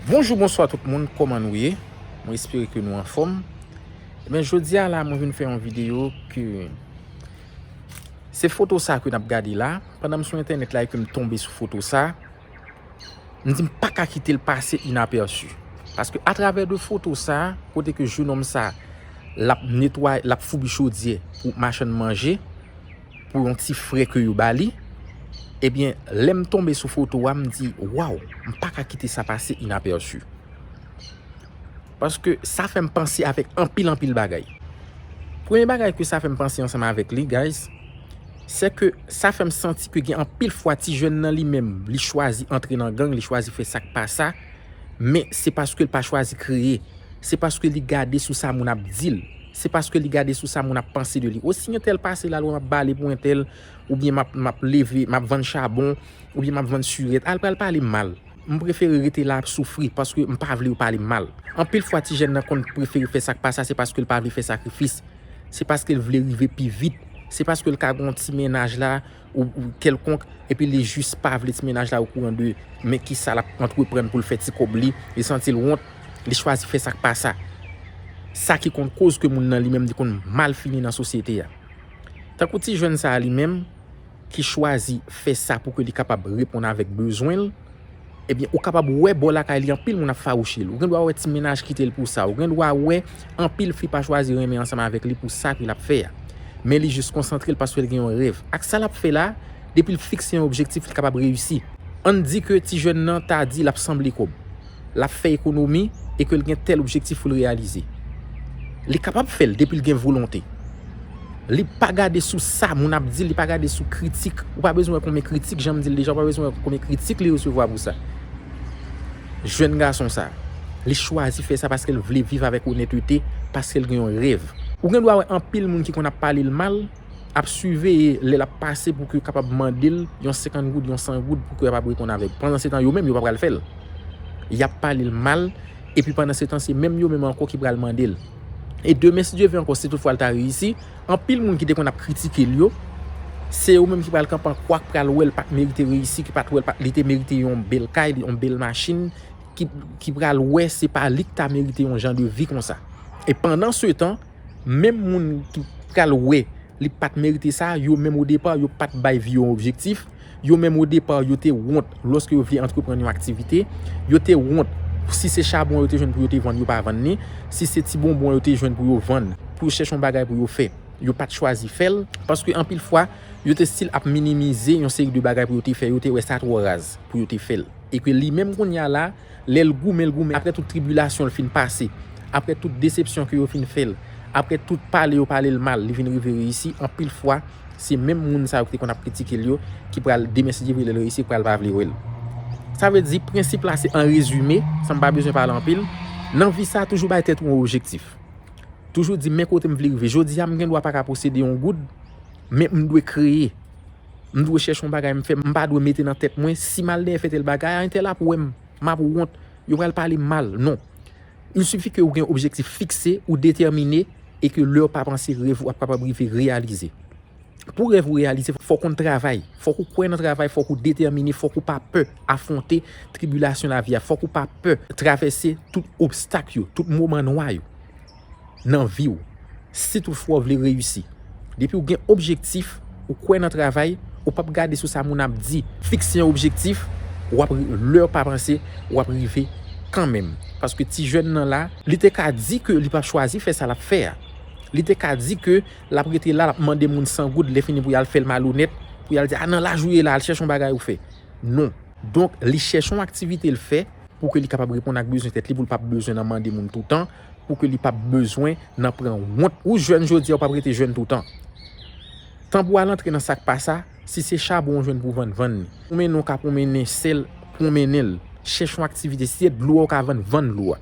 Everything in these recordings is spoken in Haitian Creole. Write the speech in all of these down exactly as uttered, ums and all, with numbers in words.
Bonjou, bonswa tout moun, kòman nou ye? Mwen espere ke nou anfòm. Ebyen, jodi a la, mwen vin fè yon videyo ke se foto sa ke n ap gade la. Pandan m sou entènèt la e ke m tonbe sou foto sa, m di m pa ka kite l pase inapèsi. Paske atravè de foto sa, kote ke jenòm sa, l ap netwaye, l ap foubi chodyè pou machann manje, pou yon ti frè ke yo ba li, ebyen, lè m tonbe sou foto a, m di, waw, m pa ka kite sa pase inapèsi. Paske sa fè m panse avèk anpil, anpil bagay. Premye bagay ke sa fè m panse ansanm avèk li, guys, se ke sa fè m santi ke gen anpil fwa ti jèn nan li menm, li chwazi antre nan gang, li chwazi fè sa k pa sa, men se paske l pa chwazi kreye. Se paske li gade sou sa moun ap di l. Se paske li gade sou sa moun ap panse de li. O si entèl pase la, l wè m ap bale pou entèl, oubyen m ap, m ap leve, m ap vann chabon, oubyen m ap vann sirèt, al pral pale mal. M prefere rete la ap soufri paske m pa vle yo pale m mal. Anpil fwa, ti jèn nan konn prefere fè sa k pa sa, se paske l pa vle fè sakrifis. Se paske l vle rive pi vit. Se paske l ka gen yon ti mennaj la, ou, ou kèlkonk, epi li jis pa vle ti mennaj la okouran de men kisa l ap antreprann pou l fè ti kòb li, li santi l wont, li chwazi fè sa k pa sa. Sa ki konn koz ke moun nan li menm li konn mal fini nan sosyete a. Tankou ti jèn sa a li menm, ki chwazi fè sa pou ke li kapab reponn avèk bezwen l, ebyen, ou kapab wè bò lakay li anpil moun ap fawouche l. Ou gen dwa wè ti mennaj kite l pou sa. Ou gen dwa wè anpil fi pa chwazi renmen ansanm avèk li pou sa ke l ap fè a. Men li jis konsantre l paske l gen yon rèv. Ak sa l ap fè la, depi l fikse yon objektif, li kapab reyisi. Ann di ke ti jèn nan ta di l ap sanble kòb, l ap fè ekonomi e ke l gen tèl objektif pou l reyalize. Li kapab fè l depi l gen volonte. Li pa gade sou sa moun ap di l, li pa gade sou kritik. Ou pa bezwen wè konbyen kritik, jan m di l deja, ou pa bezwen wè konbyen kritik li resevwa pou sa. Jèn gason sa, li chwazi fè sa paske l vle viv avèk onètete, paske l gen yon rèv. Ou gen dwa wè anpil moun ki konn ap pale l mal, ap siveye lè l ap pase pou ke yo kapab mande l yon senkant goud, yon san goud pou ke yo kapab reponn avè l. Pandan se tan, yo menm, yo pa pral fè l. Y ap pale l mal, epi pandan se tan, se menm yo menm ankò ki pral mande l. E demen, si Dye ve ankò, si toutfwa l ta reyisi, anpil moun ki te konn ap kritike l yo, se yo menm ki pral kanpe an kwa, k pral wè l pa t merite reyisi, ki pa t wè l pa, li te merite yon bèl kay, yon bèl machin, ki, ki pral wè se pa li k ta merite yon jan de vi konsa. E pandan se tan, menm moun ki pral wè li pa t merite sa, yo menm o depa, yo pa t bay vi yo yon objektif, yo menm o depa, yo te wont lòske yo vle antreprann yon aktivite, yo te wont si se chabon yo te jwenn pou yo te vann, yo pa vann li, si se ti bonbon yo te jwenn pou yo vann, pou yo chèche yon bagay pou yo fè, yo pa t chwazi fè l, paske anpil fwa, yo te still ap minimize yon seri de bagay pou yo te fè, yo te wè sa twò raz pou yo te fè l. E ke li menm kounye a la, lè l goumen, l goumen, apre tout tribilasyon l fin pase, apre tout desepsyon ke yo fin fè l, apre tout pale yo pale l mal, li vin rive reyisi, anpil fwa, se menm moun sa yo ki te konn ap kritike l yo, ki pral, demen si Dye vle, lè l reyisi, pral pa vle wè l. Sa vle di, prensip la se an rezime, san m pa bezwen pale anpil, nan vi sa, toujou bay tèt ou yon objektif. Toujou di, men kote m vle rive. Jodi a, m gen dwa pa ka posede yon goud, men m dwe kreye. M dwe chèche yon bagay m fè, m pa dwe mete nan tèt mwen, si m al dèyè fè tèl bagay, a entèl ap wè m, m ap wont, yo pral pale m mal. Non. Il sifi ke ou gen objektif fikse, ou detèmine, e ke lè w pa panse rèv ou ap kapab rive reyalize. Pou rèv ou reyalize, fòk ou konn travay, fòk ou kwè nan travay, fòk ou detèmine, fòk ou pa pè afwonte tribilasyon lavi a, fòk ou pa pè travèse tout obstak yo, tout moman nwa yo nan vi w. Si toutfwa w vle reyisi, depi w gen objektif, ou kwè nan travay, ou p ap gade sou sa moun ap di. Fikse yon objektif, w ap, lè w pa panse, w ap rive kanmenm. Paske ti jèn nan la, li te ka di ke li p ap chwazi fè sa l ap fè a. Li te ka di ke l ap rete la, l ap mande moun san goud, lè fini pou y al fè l malonèt, pou y al di, a nan laj ou ye la, al chèche yon bagay ou fè. Non. Donk, li chèche yon aktivite l fè, pou ke li kapab reponn ak bezwen tèt li, pou l p ap bezwen nan mande moun toutan, pou ke li p ap bezwen nan pran wont. Ou jèn jodi a, ou p ap rete jèn toutan. Tan pou w al antre nan sa k pa sa, si se chabon w jwenn pou w vann, vann li. Pwonmennen w ka pwonmennen sèl, pwonmennen l. Chèche yon aktivite. Si se dlo a w ka vann, vann dlo a.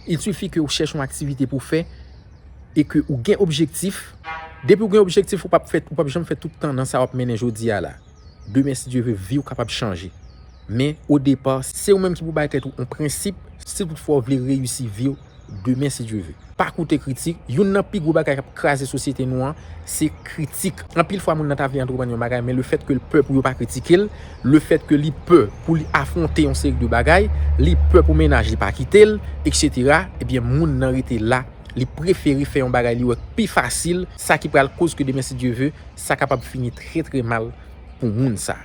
Il sifi ke w chèche yon aktivite pou w fè e ke ou gen objektif. Depi w gen objektif, ou p ap fè, ou p ap janm fè tout tan nan sa w ap mennen jodi a la. Demen, si Dye ve, vi w kapab chanje. Men, o depa, se ou menm ki pou bay tèt ou yon prensip, si toutfwa w vle reyisi vi w, demen, si Dye ve. pa koute kritik. Youn nan pi gwo bagay k ap kraze sosyete nou an, se kritik. Anpil fwa, moun nan ta vle antreprann yon bagay, men lefètke l pè pou yo pa kritike l, lefètke li pè pou li afwonte yon seri de bagay, li pè pou mennaj li pa kite l, etsetera, ebyen, moun nan rete la. Li prefere fè yon bagay li wè k pi fasil, sa ki pral koz ke demen, si Dye ve, sa kapab fini trè, trè mal pou moun sa.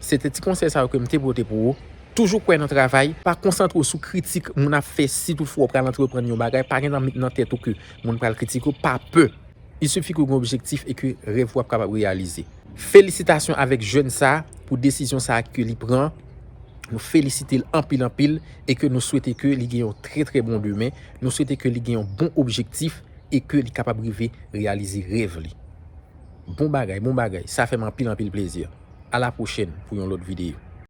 Se te ti konsèy sa yo ke m te pote pou ou. Toujou kwè nan travay, pa konsantre w sou kritik moun ap fè si toutfwa w pral antreprann yon bagay, pa gentan met nan tèt ou ke moun pral kritike w, pa pè. Il sifi ke w gen objektif e ke rèv ou ap kapab reyalize. Felisitasyon avèk jèn sa pou desizyon sa ke li pran. Nou felisite l anpil, anpil e ke nou swete ke li gen yon trè, trè bon demen. Nou swete ke li gen yon bon objektif e ke li kapab rive reyalize rèv li. Bon bagay, bon bagay. Sa fè m anpil, anpil plezi. A la pwochèn pou yon lòt videyo.